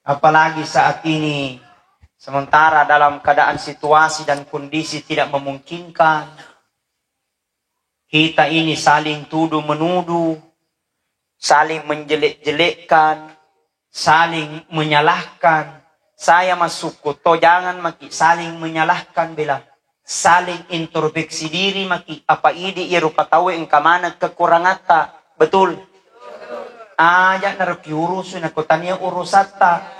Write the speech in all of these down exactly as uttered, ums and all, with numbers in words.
Apalagi saat ini, sementara dalam keadaan situasi dan kondisi tidak memungkinkan, kita ini saling tuduh menuduh, saling menjelek-jelekkan, saling menyalahkan. Saya maksudku to, jangan maki saling menyalahkan bela. Saling introspeksi diri maki, apa idi iya rupa tauwe engka maneng kekurangatta. Betul? Aja narekki urusu nako tania urusatta.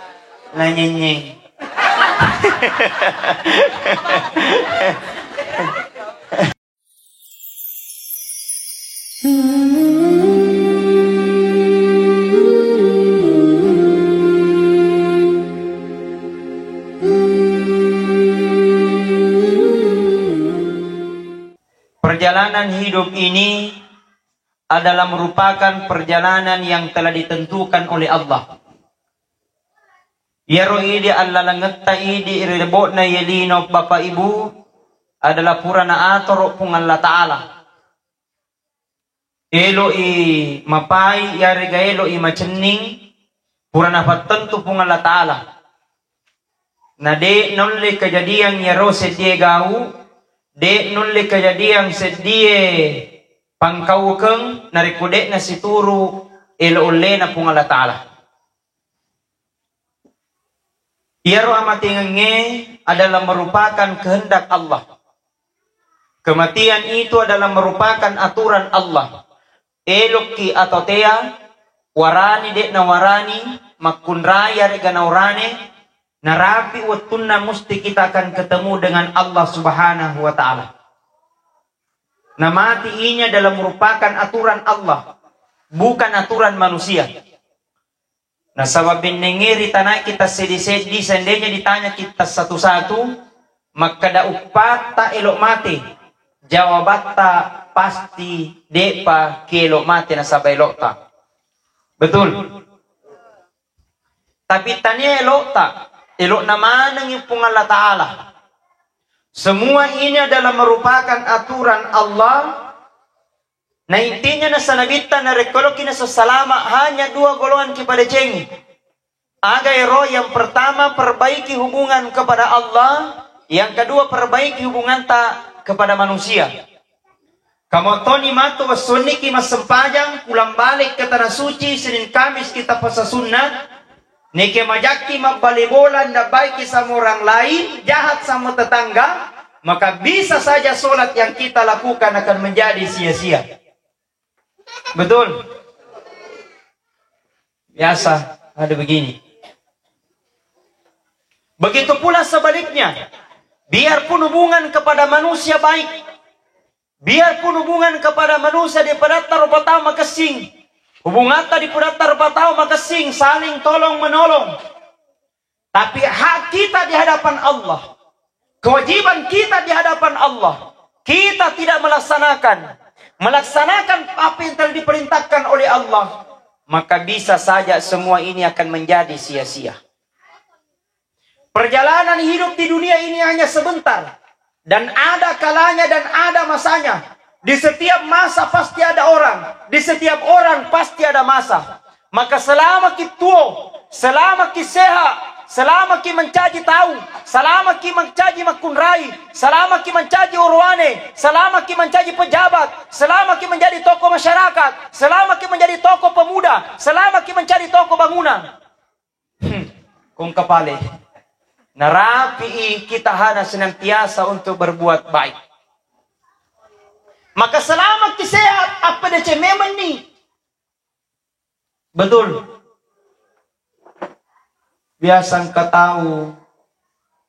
Nanyenyeng. Perjalanan hidup ini adalah merupakan perjalanan yang telah ditentukan oleh Allah. Iyaro idi allalengetta idi ri lebo'na iye lino Bapak Ibu adalah pura naatoro Puang Allah Ta'ala. Elo'i mapai, iyarega elo'i macenning, pura napattentu Puang Allah Ta'ala. Na de' naulle kejadian iyaro seddie gau, de' naulle kejadian seddie pangkaukeng, narekko de' nasituru elo ullena Puang Allah Ta'ala. Iyaro amatengengnge adalah merupakan kehendak Allah. Kematian itu adalah merupakan aturan Allah. Elokki atau tea, warani de' nawarani, makkunrai yarega naurane, narapi wettunna musti kita akan ketemu dengan Allah Subhanahu wa Ta'ala. Nah, mati ini adalah merupakan aturan Allah, bukan aturan manusia. Nasaba bennengnge ritanai kita seddi-seddi, seandainya ditanya kita satu-satu, makkeda uppatta elok mate, jawabatta pasti de'pa kielok mate nasaba elokta. Betul? Tapi tania elokta, elokna manengngi Puang Allah Ta'ala. Semua ini adalah merupakan aturan Allah. Na intinya nasa nabitta narekko loki nasa salama, hanya dua golongan kipadecengi. Aga ero? Yang pertama, perbaiki hubungan kepada Allah, yang kedua, perbaiki hubunganta kepada manusia. Kamottoni matu wessonniki massempajang, pulang balik ke tanah suci, Senin Kamis kita puasa sunnah, neke majakki mabbale bola, ndak baiki sama orang lain, jahat sama tetangga, maka bisa saja sholat yang kita lakukan akan menjadi sia-sia. Betul? Biasa ada begini. Begitu pula sebaliknya, biarpun hubungan kepada manusia baik, biarpun hubungan kepada manusia di padatta rupa tau makessing, hubungatta di padatta rupa tau makessing, saling tolong menolong. Tapi hak kita di hadapan Allah, kewajiban kita di hadapan Allah, kita tidak melaksanakan, melaksanakan apa yang telah diperintahkan oleh Allah, maka bisa saja semua ini akan menjadi sia-sia. Perjalanan hidup di dunia ini hanya sebentar. Dan ada kalanya dan ada masanya. Di setiap masa pasti ada orang. Di setiap orang pasti ada masa. Maka selama ki tuo, selama ki sehat, selama ki mencaji tau, selama ki mencaji makkunrai, selama ki mencaji orowane, selama ki mencaji pejabat, selama ki menjadi tokoh masyarakat, selama ki menjadi tokoh pemuda, selama ki menjadi tokoh bangunan. Hmm, kong kapale. Narapi'i kita hana senantiasa untuk berbuat baik. Maka selama ki sehat, apa dece memang ni. Betul. Biasa engka tau,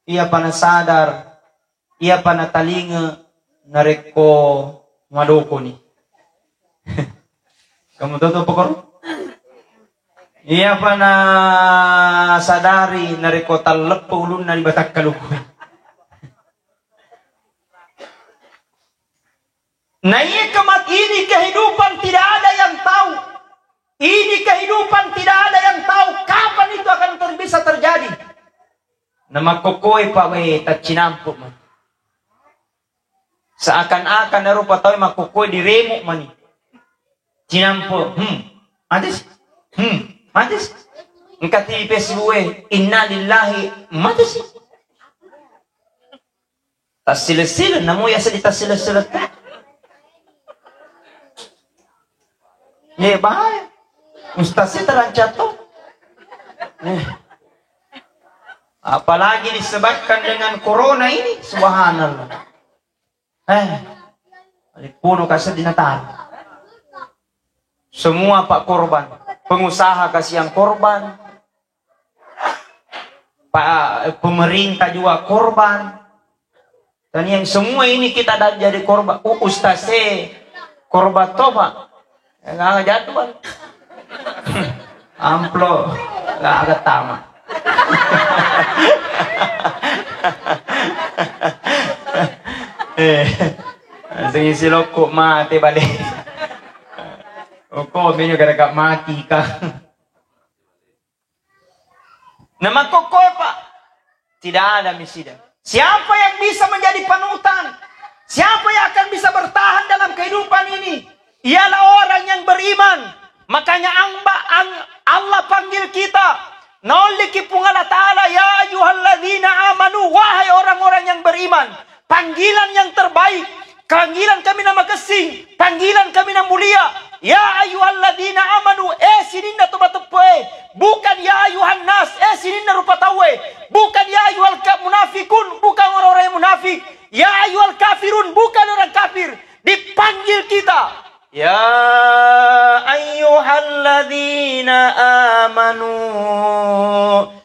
iya pana sadar, iya pana talinge, narekko madokoni. Kamu tahu apa koro? Iyapa na sadari narekko talleppe ulunna di batakkaluku. Nah, iya kemat-, ini kehidupan tidak ada yang tahu. Ini kehidupan tidak ada yang tahu kapan itu akan ter-, bisa terjadi. Nah, makkokkoe, Pak, we, taccinampu mah. Seakan-akan ero patau makkukue diremuk mani. Cinampe, hmm, mati si. Hmm, mati si. Engka ti di Facebook e, innalillahi, mate si. Tassile-sile, namo yase di tassile-sile. Ye, bahaya. Ustaz si terancam to. Eh. Apalagi disebabkan dengan corona ini, subhanallah. Eh, ripuno kasih di Natal. Semua pak korban. Pengusaha kasihan korban. Pak, pemerintah juga korban. Dan yang semua ini kita ada jadi korban. Uh, ustaz e korban to, Pak. Nggak ada jadwal. Amplop. Nggak ada tamat. Eh, langsung isi loko mate balik. Oko minyo gara-gara mati kah? Nah, makkokkoe, Pak. Tidak ada misida. Siapa yang bisa menjadi panutan? Siapa yang akan bisa bertahan dalam kehidupan ini? Ialah orang yang beriman. Makanya ang-, ang-, Allah panggil kita. Naolliki Puang Allah Ta'ala, "Ya ayyuhalladzina amanu," wahai orang-orang yang beriman. Panggilan yang terbaik, panggilan kami na makessing, panggilan kami na mulia. Ya ayyuhalladzina amanu, eh sininna to mateppe, bukan ya ayyuhan nas, eh sininna rupa tauwe, bukan ya ayyuhal ka-, munafikun, bukan orang-orang yang munafik, ya ayyuhal kafirun, bukan orang kafir. Dipanggil kita. Ya ayyuhalladzina amanu,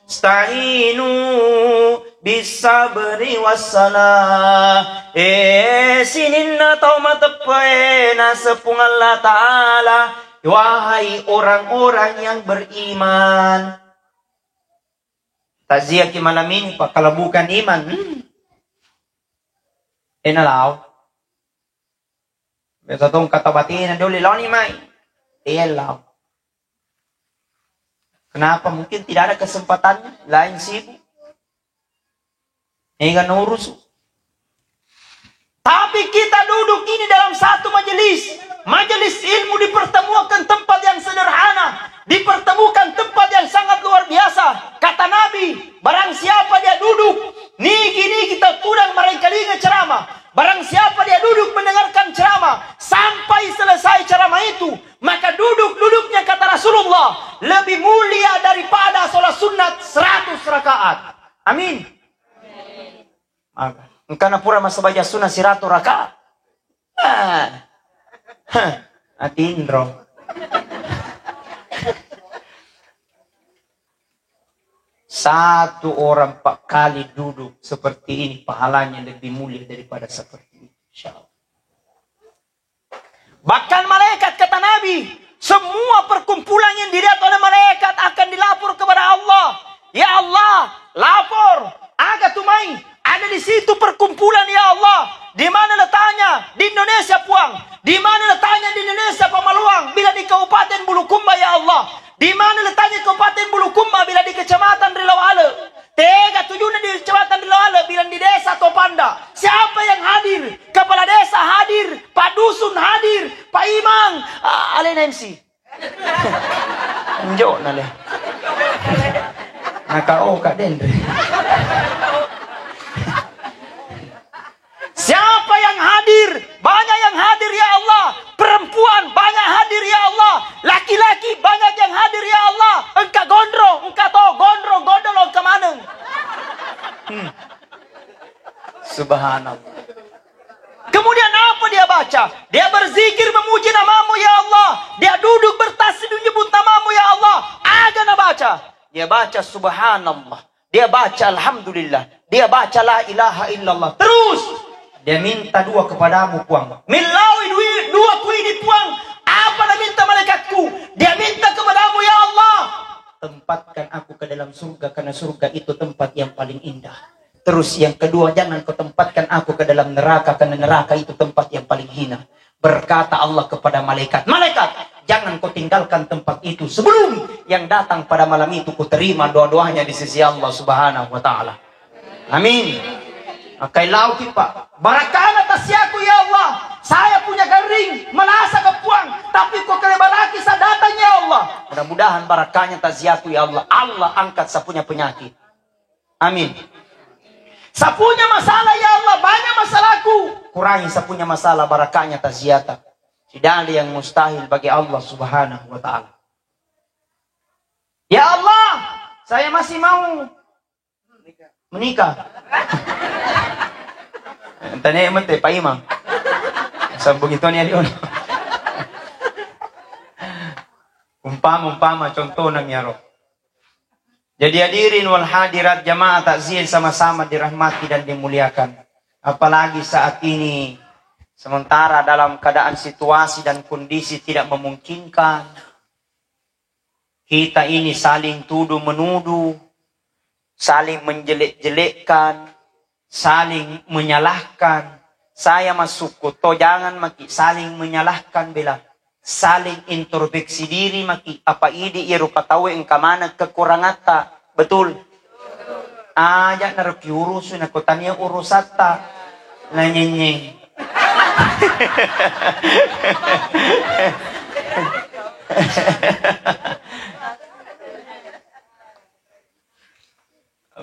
sta'inu bisabri wassalah. Eh, sininna tau mateppe naseng Puang Allah Ta'ala, wahai orang-orang yang beriman. Takziah ki malam ini, Pak, kalau bukan iman, hmm. Ena lao. Biasa tong kata batena dole laoni mai. Iya lao. Kenapa? Mungkin tidak ada kesempatannya, lain sibuk. Ega naurusu. Tapi kita duduk ini dalam satu majelis. Majelis ilmu dipertemukan tempat yang sederhana, dipertemukan tempat yang sangat luar biasa. Kata Nabi, barang siapa dia duduk, niki-niki tudang marengkalinga ceramah. Barang siapa dia duduk mendengarkan ceramah sampai selesai ceramah itu, maka duduk-duduknya, kata Rasulullah, lebih mulia daripada sholat sunat seratus rakaat. Amin. Maka, engkana pura masabajang sunat seratus rakaat. Ah. Hah. Atinro. Satu orang empat kali duduk seperti ini, pahalanya lebih mulia daripada seperti itu. Insya Allah. Bahkan malaikat, kata Nabi, semua perkumpulan yang dilihat oleh malaikat akan dilapor kepada Allah. Ya Allah, lapor, aga tu mai, ada di situ perkumpulan, ya Allah. Di mana letaknya? Di Indonesia, Puang. Di mana letaknya? Di Indonesia, Pamaluang. Bila di Kabupaten Bulukumba, ya Allah. Di mana letaknya Kabupaten Bulukumba? Bila di Kecamatan Rilau Ale. Tega tujuna di Kecamatan Rilau Ale? Bila di Desa Topanda. Siapa yang hadir? Kepala desa hadir, Pak Dusun hadir, Pak Imam, ah, alena M C. Enjo na le. Naka oka denre. Siapa yang hadir? Banyak yang hadir, ya Allah. Perempuan banyak hadir, ya Allah. Laki-laki banyak yang hadir, ya Allah. Engka gondrong, engka to, gondrong, gondrong, engka maneng. Hmm. Subhanallah. Kemudian apa dia baca? Dia berzikir memuji namamu, ya Allah. Dia duduk bertasbih menyebut namamu, ya Allah. Aga na baca? Dia baca subhanallah. Dia baca alhamdulillah. Dia baca la ilaha illallah. Terus dia minta dua kepadamu, Puang. Millau dua, dua ku ini, Puang. Apa na minta malaikatku? Dia minta kepadamu, ya Allah, tempatkan aku ke dalam surga, karena surga itu tempat yang paling indah. Terus yang kedua, jangan kau tempatkan aku ke dalam neraka, karena neraka itu tempat yang paling hina. Berkata Allah kepada malaikat, "Malaikat, jangan kau tinggalkan tempat itu sebelum yang datang pada malam itu kuterima doa-doanya di sisi Allah Subhanahu wa Ta'ala." Amin. Makkailauki, Pak. Barakana taziaku, ya Allah. Saya punya kering, malasa ke Puang. Tapi ko kelebaraki saya datang, ya Allah. Mudah-mudahan barakahnya taziaku, ya Allah. Allah angkat saya punya penyakit. Amin. Saya punya masalah, ya Allah. Banyak masalahku. Kurangi saya punya masalah, barakahnya taziata. Tidak ada yang mustahil bagi Allah Subhanahu wa Ta'ala. Ya Allah, saya masih mau menikah. Tanya mete Pak Imam. Sambung itu nih, adik. Umpama, umpama, contohna miaro. Jadi, hadirin wal hadirat, jamaah takziah sama-sama dirahmati dan dimuliakan. Apalagi saat ini, sementara dalam keadaan situasi dan kondisi tidak memungkinkan, kita ini saling tuduh menuduh, saling menjelek-jelekkan, saling menyalahkan. Saya maksudku to, jangan maki saling menyalahkan bela. Saling introspeksi diri maki, apa idi iya rupa tauwe engka maneng kekurangatta. Betul? Aja naro kiurusu, nako tania urusatta. Nanyenyeng.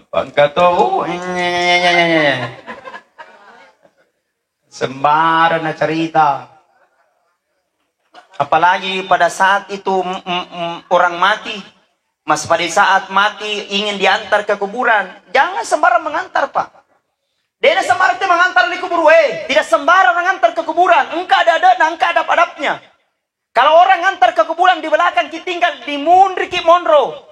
Pangkato, uh, sembarang na cerita. Apalagi pada saat itu, mm, mm, mm, orang mati, mas, pada saat mati ingin diantar ke kuburan, jangan sembarang mengantar, Pak. Dena sembarang te mengantar di kubur, eh. Tidak sembarang mengantar ke kuburan. Engka ada adabna, engka adab-adabnya. Kalau orang ngantar ke kuburan di belakang ki tinggal di munriki monro.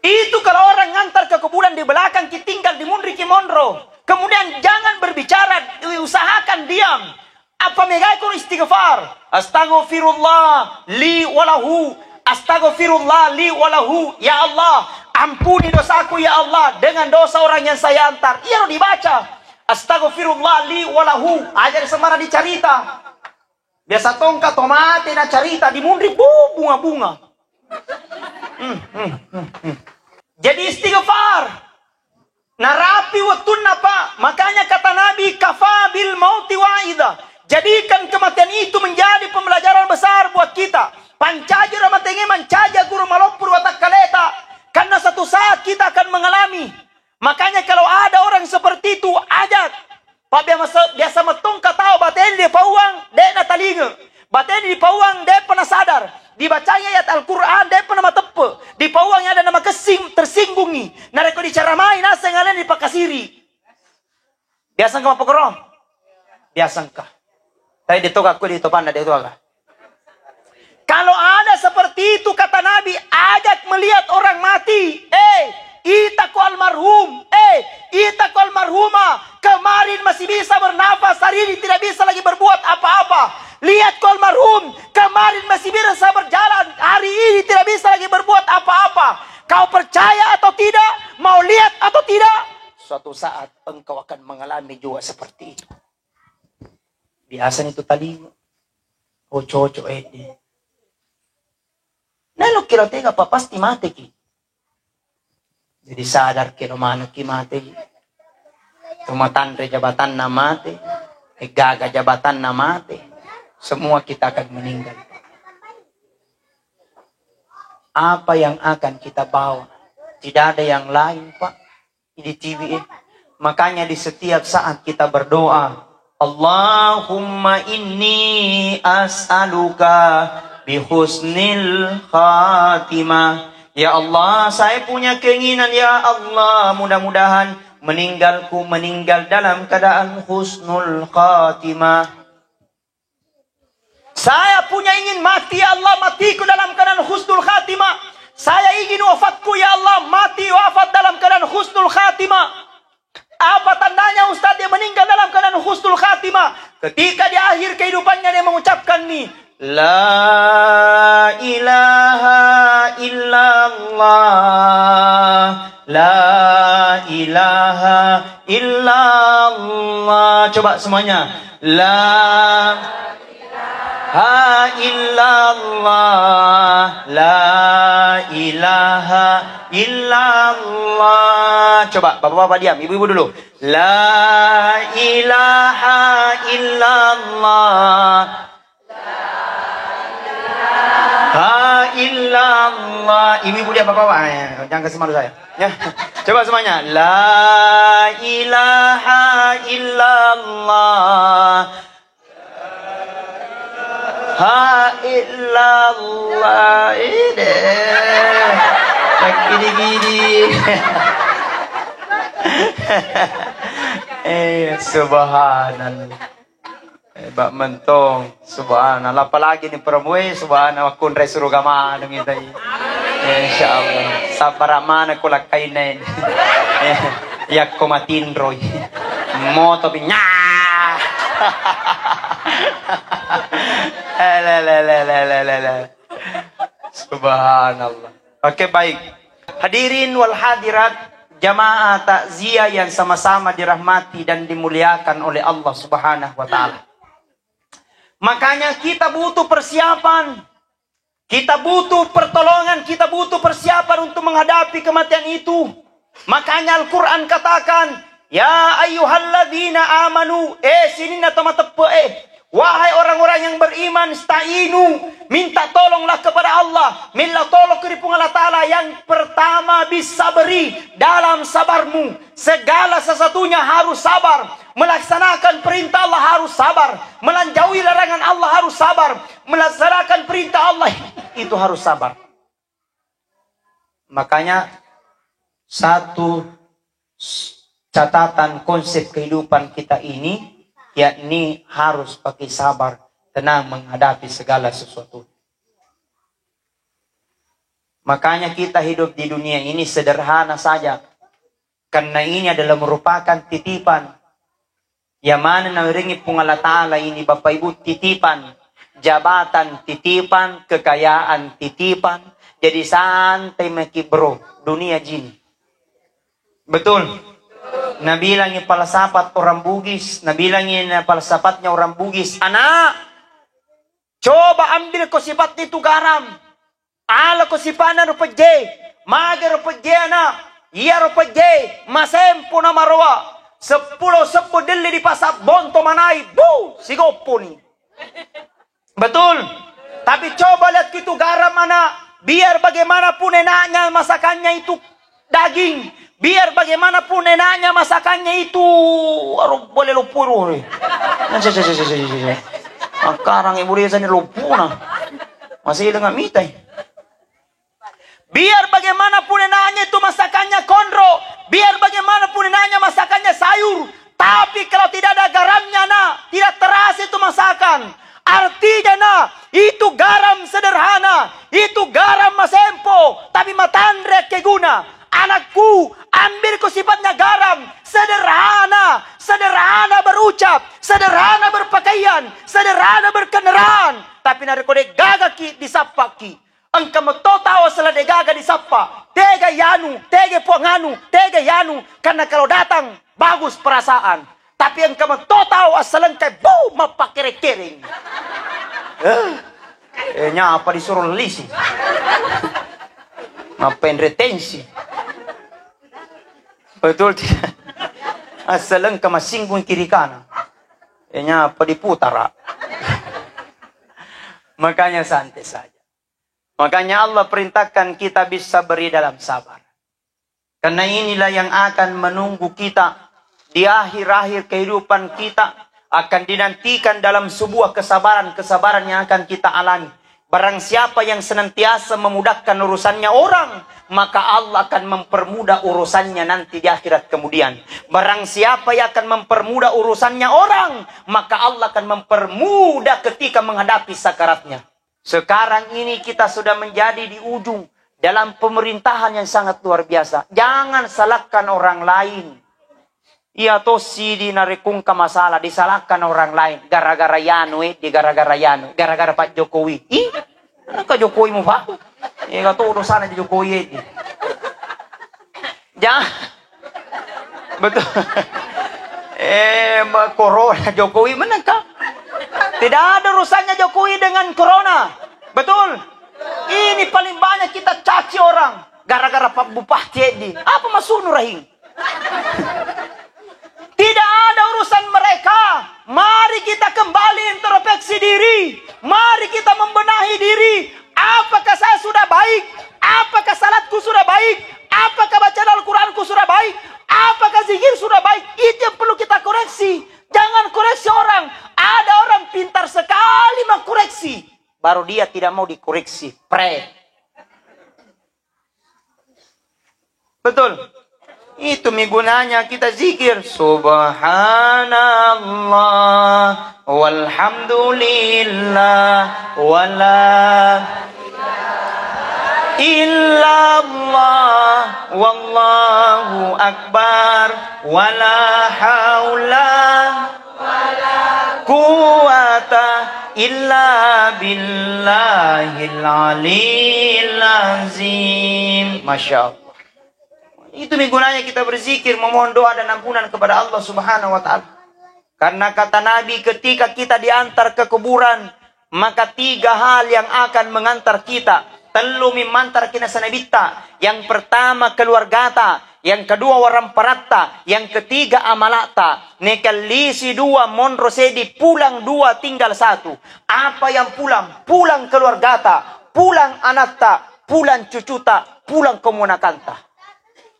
Itu kalau orang ngantar ke kuburan di belakang ki tinggal di munriki monro. Kemudian jangan berbicara, usahakan diam. Apa megai ko istighfar? Astaghfirullah li walahu. Astaghfirullah li walahu. Ya Allah, ampuni dosaku ya Allah dengan dosa orang yang saya antar. Iya dibaca. Astaghfirullah li walahu. Aja sembarang dicarita. Biasa tongka to mate na carita di munri, bu, bunga-bunga. Hmm, hmm, hmm, hmm. Jadi istighfar. Narapi wettunna, Pak. Makanya kata Nabi, "Kafa bil mauti wa'idha." Jadikan kematian itu menjadi pembelajaran besar buat kita. Pancaji ro matenge, mancaji guru maloppo ri watakkaleta. Karena satu saat kita akan mengalami. Makanya kalau ada orang seperti itu, ajak. Pak, biasa, biasa mettongka tau bateni dipauang, de' natalinge. Bateni dipauang, de'pa nasadar. Dibacangi ayat Al-Quran, de'pa namateppe. Dipauang ada namakessing, tersinggungi. Narekko dicaramai, naseng alena dipakasiri. Biasa engka mappokoro? Biasa engka. Tapi de' toga ko de' topanna, de' toga. Kalau ada seperti itu, kata Nabi, ajak melihat orang mati. Eh, ita ko almarhum. Eh, ita ko almarhumah. Kemarin masih bisa bernafas, hari ini tidak bisa lagi berbuat apa-apa. Lihat ko almarhum, kemarin masih bisa berjalan, hari ini tidak bisa lagi berbuat apa-apa. Kau percaya atau tidak, mau lihat atau tidak, suatu saat engkau akan mengalami juga seperti itu. Biasa ni tu talinga. Oh, cocok, eh, deh. Nah, lo kira tega, Pak, pasti mate ki. Jadi sadar ki lo maneng ki mate. Tumatanre jabatanna mate. Eh, gaga jabatanna mate. Semua kita akan meninggal. Apa yang akan kita bawa? Tidak ada yang lain, Pak. Di T V, eh. Makanya di setiap saat kita berdoa, "Allahumma inni as'aluka bi husnil khatimah." Ya Allah, saya punya keinginan, ya Allah, mudah-mudahan meninggalku meninggal dalam keadaan husnul khatimah. Saya punya ingin mati, ya Allah, matiku dalam keadaan husnul khatimah. Saya ingin wafatku, ya Allah, mati wafat dalam keadaan husnul khatimah. Apa tandanya, Ustaz, dia meninggal dalam keadaan husnul khatimah? Ketika di akhir kehidupannya dia mengucapkan ni, "La ilaha illallah, la ilaha illallah." Coba semuanya. La ilaha illallah, la ilaha illallah. Coba, bapak-bapak diam, ibu-ibu dulu. La ilaha illallah. Ha illallah. Ibu-ibu diam, bapak-bapak. Eh, jangan kasih malu saya. Ya. Coba semuanya. La ilaha illallah. Ha illallah. Ide. Gidi-gidi. Eh, subhanallah. Eh, bak mentong. Subhanallah. Apalagi ni perempuan, subhanallah, kunrai suruga maneng itu. Insya Allah. Sabar mana ku lakkainna ini. Eh, yakko matinroi. Moto pi nyah. Eh, le, le, le. Subhanallah. Oke, baik. Hadirin wal hadirat, jamaah takziah yang sama-sama dirahmati dan dimuliakan oleh Allah Subhanahu wa Ta'ala. Makanya kita butuh persiapan. Kita butuh pertolongan, kita butuh persiapan untuk menghadapi kematian itu. Makanya Al-Quran katakan, "Ya ayyuhalladzina amanu," eh, sininna tau mateppe, eh, wahai orang-orang yang beriman, "Sta'inu," minta tolonglah kepada Allah, minta tolong ke Puang Allah Ta'ala. Yang pertama, bisabri, dalam sabarmu. Segala sesuatunya harus sabar. Melaksanakan perintah Allah harus sabar. Melanjauhi larangan Allah harus sabar. Melaksanakan perintah Allah itu harus sabar. Makanya satu s-, catatan konsep kehidupan kita ini, yakni harus pakai sabar, tenang menghadapi segala sesuatu. Makanya kita hidup di dunia ini sederhana saja. Karena ini adalah merupakan titipan. Yang mana nawerengi Puang Allah Ta'ala ini, Bapak Ibu, titipan. Jabatan titipan, kekayaan titipan. Jadi santai maki, bro, dunia jini. Betul. Nabilangi falsafat orang Bugis, nabilangi falsafatnya orang Bugis, "Anak, coba ambil ko sifatnya itu garam. Alako sifatna ro pejje, mage ro pejje, anak. Iya ro pejje, masempo na maroa. Seppulo sebbu delle di pasar bonto manai, bu, sigopponi." Betul. Tapi coba lihat itu garam, anak. Biar bagaimanapun enaknya masakannya itu daging, biar bagaimanapun enaknya masakannya itu, aduh, boleh loppo roh. Nah, se, se, se. Akkarang ibu desa ni loppona. Masih dengan mitai. Biar bagaimanapun enaknya itu masakannya konro, biar bagaimanapun enaknya masakannya sayur, tapi kalau tidak ada garamnya, nak, tidak terasa itu masakan. Artinya, nak, itu garam sederhana, itu garam masempo, tapi matanre keguna. Anakku, ambil ko sifatnya garam sederhana, sederhana berucap, sederhana berpakaian, sederhana berkendaraan, tapi narekko de gagaki disappaki, engka metto tau assaleng de gaga disappa, tega yanu, tega puang anu, tega yanu, karena kalau datang bagus perasaan. Tapi engka metto tau assalengka, bu, mappakkereng-kereng. Eh, eh, nyapa disuro lisi. Mappenre tensi. Betul tidak? Assalengka masinggung kiri kanan. Eh, nyapa diputara. Makanya santai saja. Makanya Allah perintahkan kita bisa beri dalam sabar. Karena inilah yang akan menunggu kita di akhir-akhir kehidupan kita, akan dinantikan dalam sebuah kesabaran-kesabaran yang akan kita alami. Barang siapa yang senantiasa memudahkan urusannya orang, maka Allah akan mempermudah urusannya nanti di akhirat kemudian. Barang siapa yang akan mempermudah urusannya orang, maka Allah akan mempermudah ketika menghadapi sakaratnya. Sekarang ini kita sudah menjadi di ujung dalam pemerintahan yang sangat luar biasa. Jangan salahkan orang lain. Iya tosi di narekungka masalah, disalahkan orang lain. Gara-gara yanu, eh, di gara-gara yanu, gara-gara Pak Jokowi. Ih, ka Jokowi mu, Pak. Eh, ka to dosana di Jokowi, eh, di. Ja-, betul. Eh, ma-, corona Jokowi menang, Kak? Tidak ada urusannya Jokowi dengan corona. Betul? Ini paling banyak kita caci orang gara-gara Pak Bupati Edi. Apa maksudmu, Rahim? Tidak ada urusan mereka. Mari kita kembali introspeksi diri. Mari kita membenahi diri. Apakah saya sudah baik? Apakah salatku sudah baik? Apakah bacaan Al-Quranku sudah baik? Apakah zikir sudah baik? Itu yang perlu kita koreksi. Jangan koreksi orang. Ada orang pintar sekali mengkoreksi. Baru dia tidak mau dikoreksi. Pre. Betul. Itu mi gunanya kita zikir. Subhanallah, walhamdulillah, wala illallah, wallahu akbar, wala haula quwwata illa billahil aliyil azim. Masya Allah. Itu mi gunanya kita berzikir, memohon doa dan ampunan kepada Allah Subhanahu wa Ta'ala. Karena kata Nabi, ketika kita diantar ke kuburan, maka tiga hal yang akan mengantar kita. Tellu mi mantar kina sanabitta. Yang pertama keluargata, yang kedua waramparatta, yang ketiga amalata. Nekallisi dua monro sedi, pulang dua tinggal satu. Apa yang pulang? Pulang keluargata, pulang anatta, pulang cucuta, pulang kemonakanta.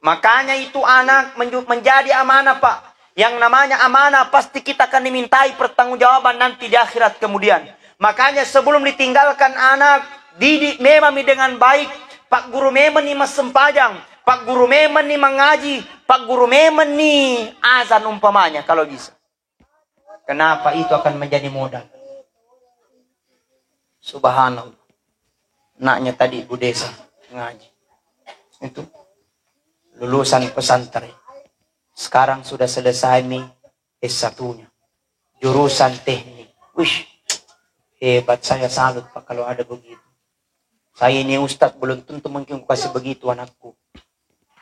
Makanya itu anak menju-, menjadi amanah, Pak. Yang namanya amanah pasti kita akan dimintai pertanggungjawaban nanti di akhirat kemudian. Makanya sebelum ditinggalkan anak, didik memang dengan baik, Pak Guru memang ni massempajang, Pak Guru memang ni mengaji, Pak Guru memang ni azan umpamanya kalau bisa. Kenapa itu akan menjadi modal? Subhanallah. Anaknya tadi Bu Desa ngaji. Itu lulusan pesantren. Sekarang sudah selesai mi S satu-nya. Jurusan teknik. Wish, hebat, saya salut, Pak, kalau ada begitu. Saya ini ustadz, belum tentu mungkin kasih begitu anakku.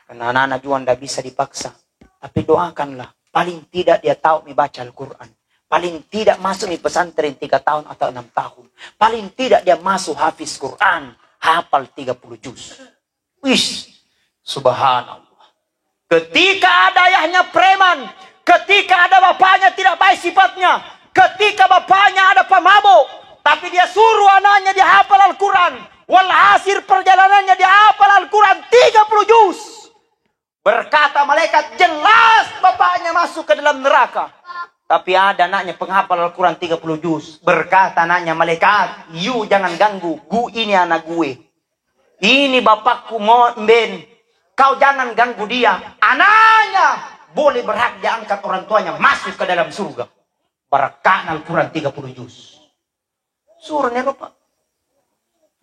Karena anak-anak juga ndak bisa dipaksa. Tapi doakanlah, paling tidak dia tahu membaca Al-Quran. Paling tidak masuk di pesantren tiga tahun atau enam tahun. Paling tidak dia masuk hafiz Quran, hafal tiga puluh juz. Wis, subhanallah. Ketika ada ayahnya preman, ketika ada bapaknya tidak baik sifatnya, ketika bapaknya ada pemabuk, tapi dia suruh anaknya dia hafal Al-Quran, walhasil perjalanannya dia hafal Al-Quran tiga puluh juz. Berkata malaikat, "Jelas bapaknya masuk ke dalam neraka." Tapi ada anaknya penghafal Al-Quran tiga puluh juz. Berkata anaknya malaikat, "You jangan ganggu, gu ini anak gue. Ini bapakku mo-, mben. Kau jangan ganggu dia." Anaknya boleh berhak diangkat orang tuanya masuk ke dalam surga. Barakahna Al-Quran tiga puluh juz. Surah ni rupa.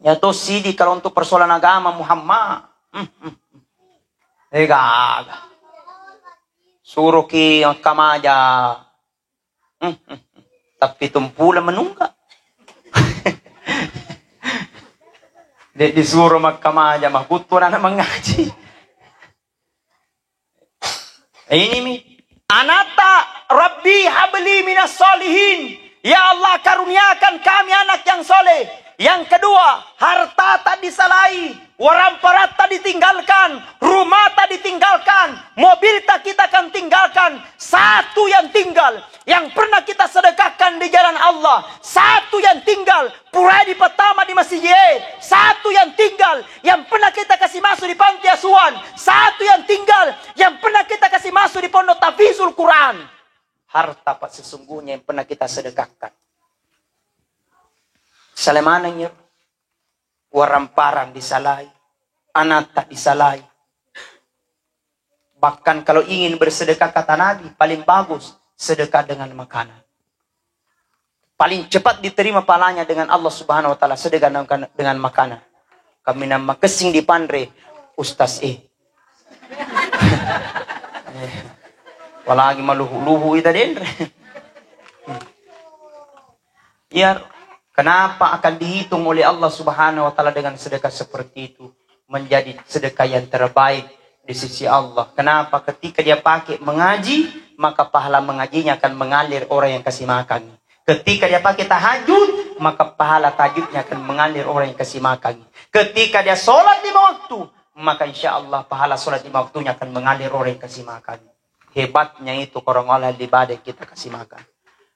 Ya to sidi kalau untuk persoalan agama Muhammad. Hmm, hmm, hmm. Eh, gaga. Suruh ki kamaja. Hmm, hmm, hmm. Tapi tumpula menungga. Dek disuruh makkamaja, mah butuh anak mengaji. Ini mi. Anatta, "Rabbi habli minas solihin." Ya Allah, karuniakan kami anak yang soleh. Yang kedua, harta tak disalai, waramparatta ditinggalkan, rumah tak ditinggalkan, mobil tak kita akan tinggalkan. Satu yang tinggal, yang pernah kita sedekahkan di jalan Allah. Satu yang tinggal, pura di pertama di masjid, eh. Satu yang tinggal, yang pernah kita kasih masuk di panti asuhan. Satu yang tinggal, yang pernah kita kasih masuk di pondok tahfizul Quran. Harta, Pak, sesungguhnya yang pernah kita sedekahkan. Salemaneng ya. Waramparan disalai, anatta disalai. Bahkan kalau ingin bersedekah, kata Nabi, paling bagus sedekah dengan makanan. Paling cepat diterima pahalanya dengan Allah Subhanahu wa Ta'ala sedekah dengan, dengan makanan. Kaminang makessing dipanre, Ustaz, eh. Eh, apalagi maluhu-luhu ita denre. Ya, kenapa akan dihitung oleh Allah Subhanahu wa Ta'ala dengan sedekah seperti itu? Menjadi sedekah yang terbaik di sisi Allah. Kenapa? Ketika dia pakai mengaji, maka pahala mengajinya akan mengalir orang yang kasih makan. Ketika dia pakai tahajud, maka pahala tahajudnya akan mengalir orang yang kasih makan. Ketika dia sholat lima waktu, maka insya Allah pahala sholat lima waktunya akan mengalir orang yang kasih makan. Hebatnya itu korong Allah di badan kita kasih makan.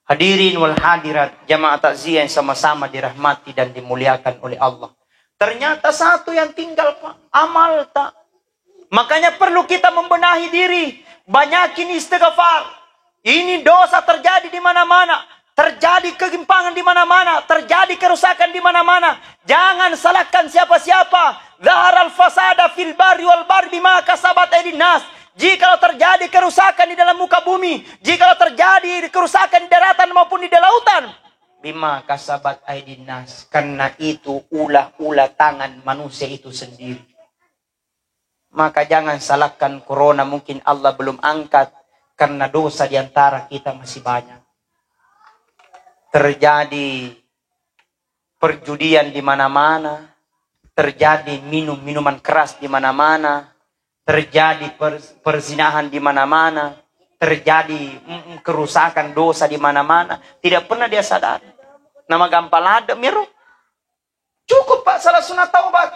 Hadirin wal hadirat, jamaah takziah yang sama-sama dirahmati dan dimuliakan oleh Allah. Ternyata satu yang tinggal, Pak, amal tak. Makanya perlu kita membenahi diri, banyakin istighfar. Ini dosa terjadi di mana-mana, terjadi ketimpangan di mana-mana, terjadi kerusakan di mana-mana. Jangan salahkan siapa-siapa. Zaharal fasada fil barri wal bahri bima kasabat aidin nas. Jikalau terjadi kerusakan di dalam muka bumi, jikalau terjadi kerusakan di daratan maupun di lautan, bima kasabat aidin nas, karena itu ulah-ulah tangan manusia itu sendiri. Maka jangan salahkan corona, mungkin Allah belum angkat karena dosa di antara kita masih banyak. Terjadi perjudian di mana-mana, terjadi minum minuman keras di mana-mana, terjadi per- perzinahan di mana-mana, terjadi, mm, kerusakan, dosa di mana-mana. Tidak pernah dia sadari. Nama gampang ladde' miro. Cukup, Pak, salat sunat taubat.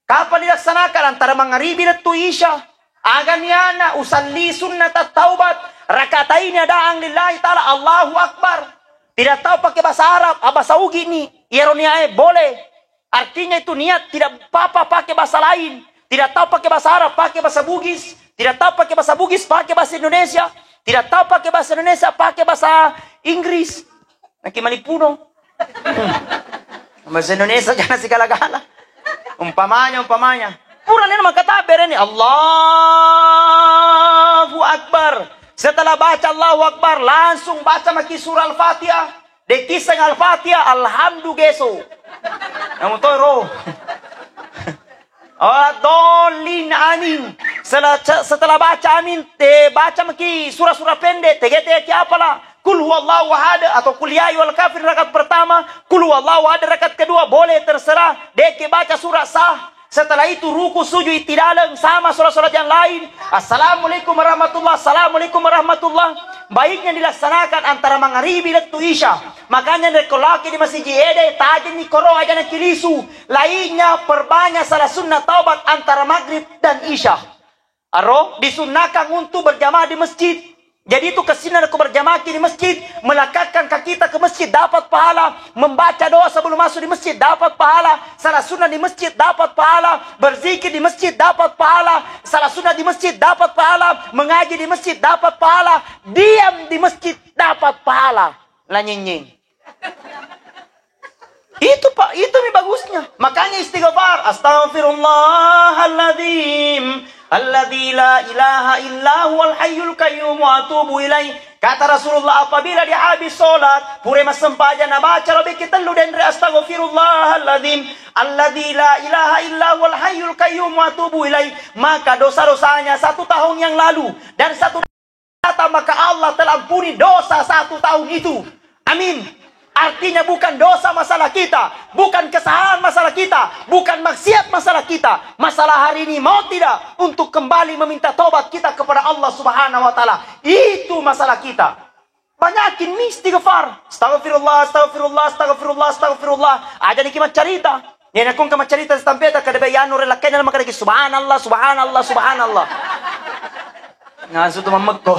Kapan dilaksanakan? Antara mangaribi lettu isya. Aga niana usalli sunnata taubat, rakataini adaan lillahi ta'ala, Allahu Akbar. Tidak tahu pakai bahasa Arab, ah, bahasa Ugi ni. Iyaro niae boleh. Artinya itu niat tidak apa-apa pakai bahasa lain. Tidak tahu pakai bahasa Arab, pakai bahasa Bugis. Tidak tahu pakai bahasa Bugis, pakai bahasa Indonesia. Tidak tahu pakai bahasa Indonesia, pakai bahasa Inggris. Naki malipuno. Hmm. Bahasa Indonesia jangan segala-gala. Umpamanya, umpamanya. Pura nena maka tabere ni. Allahu Akbar. Setelah baca Allahu Akbar, langsung baca maki surah Al-Fatihah. Dekiseng Al-Fatihah, Alhamdu geso. Namu toi ro. Waladdallin, amin. Sela-, se-, setelah baca amin, te baca maki surah-surah pendek, tege-tege ki apala. Kul huwallahu ahad atau kul ya ayyuhal kafirun rakaat pertama, kul huwallahu ahad rakaat kedua, boleh, terserah. Deke baca surah sah. Setelah itu ruku sujud itidaleng sama surah-surah yang lain. Assalamualaikum warahmatullah, assalamualaikum warahmatullah. Baiknya dilaksanakan antara mangaribi lettu isya. Makanya rekko laki di masiji ede, tajeng ni koro aja na kilisu. Lainnya perbanyak salat sunnah taubat antara maghrib dan isya. Aro, disunnahkan untuk berjamaah di masjid. Jadi itu kesinna ko berjamaah di masjid, melangkahkan kaki kita ke masjid dapat pahala, membaca doa sebelum masuk di masjid dapat pahala, salat sunnah di masjid dapat pahala, berzikir di masjid dapat pahala, salat sunnah di masjid dapat pahala, mengaji di masjid dapat pahala, diam di masjid dapat pahala. La nyenyeng. Itu, Pak, itu mi bagusnya. Makanya istighfar, "Astaghfirullahaladzim, alladzi la ilaha illa huwal hayyul qayyum wa atubu ilaih." Kata Rasulullah, apabila dia habis sholat, pura massempajang, nabaca lebih tellu denre, "Astaghfirullahaladzim, alladzi la ilaha illa huwal hayyul qayyum wa atubu ilaih." Maka dosa-dosanya satu tahun yang lalu dan satu kata, maka Allah telah ampuni dosa satu tahun itu. Amin. Artinya bukan dosa masalah kita, bukan kesalahan masalah kita, bukan maksiat masalah kita. Masalah hari ini mau tidak untuk kembali meminta tobat kita kepada Allah Subhanahu wa Ta'ala. Itu masalah kita. Banyakin mi istighfar. Astagfirullah, astagfirullah, astagfirullah, astagfirullah. Aja niki maccarita. Iya, nakko engka maccarita sitampeta, kada bae anu ri lakkainna, makkedaki, "Subhanallah, subhanallah, subhanallah." Langsung tu mammekko.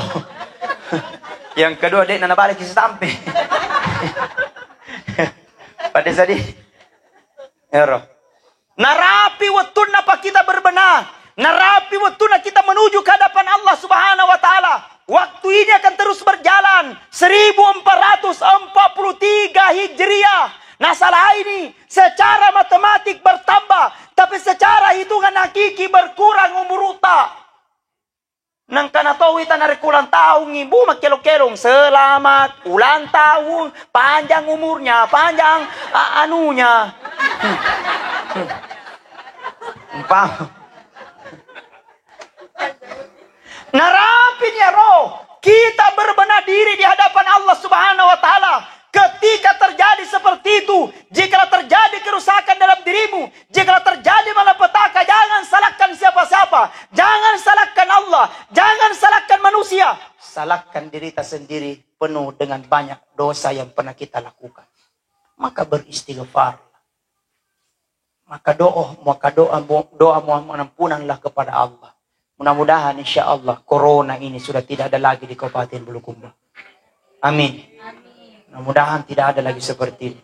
Yang kedua, de'na nabalaki sitampe. Pada sedih. Ero. Narapi wettunna pa kita berbenah. Narapi wettunna kita menuju ke hadapan Allah Subhanahu wa Ta'ala. Waktu ini akan terus berjalan, seribu empat ratus empat puluh tiga Hijriah. Nasalaini, secara matematik bertambah, tapi secara hitungan hakiki berkurang umurta. Nangkana to wita narekko ulang tahungngi, bu, makkelo-kelong, "Selamat ulang tahun, panjang umurnya, panjang, a-, anunya." Umpama. Narapini ero, kita berbenah diri di hadapan Allah Subhanahu wa Ta'ala. Ketika terjadi seperti itu, jikalau terjadi kerusakan dalam dirimu, jikalau terjadi malapetaka, jangan salahkan siapa-siapa, jangan salahkan Allah, jangan salahkan manusia, salahkan diri kita sendiri, penuh dengan banyak dosa yang pernah kita lakukan. Maka beristighfar. Maka doa, maka doa, doa mohon pengampunanlah kepada Allah. Mudah-mudahan, insya Allah, corona ini sudah tidak ada lagi di Kabupaten Bulukumba. Amin. Mudah-mudahan tidak ada lagi seperti ini.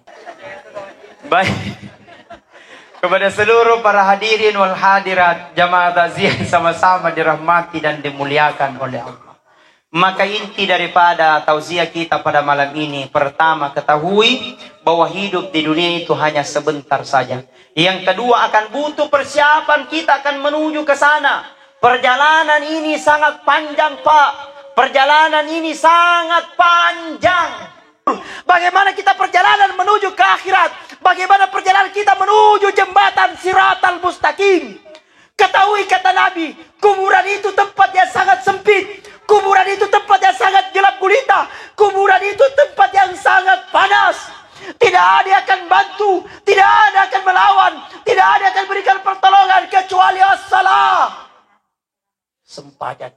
Baik. Kepada seluruh para hadirin wal hadirat, jamaah takziah sama-sama dirahmati dan dimuliakan oleh Allah. Maka inti daripada tausiah kita pada malam ini, pertama, ketahui bahwa hidup di dunia itu hanya sebentar saja. Yang kedua, akan butuh persiapan, kita akan menuju ke sana. Perjalanan ini sangat panjang, Pak. Perjalanan ini sangat panjang. Bagaimana kita perjalanan menuju ke akhirat? Bagaimana perjalanan kita menuju jembatan Siratal Mustaqim? Ketahui kata Nabi, kuburan itu tempat yang sangat sempit. Kuburan itu tempat yang sangat gelap gulita. Kuburan itu tempat yang sangat panas. Tidak ada yang akan bantu, tidak ada yang akan melawan, tidak ada yang akan berikan pertolongan kecuali as-salah. Sempajang.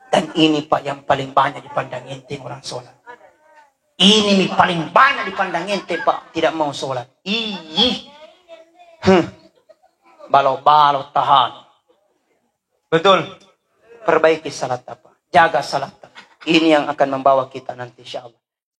Dan ini, Pak, yang paling banyak dipandang enteng orang sholat. Ini nih paling banyak dipandang enteng, Pak, tidak mau sholat. Ih. Huh. Balo-balo tahan. Betul. Perbaiki salat, Pak. Jaga salat. Ini yang akan membawa kita nanti, insya Allah.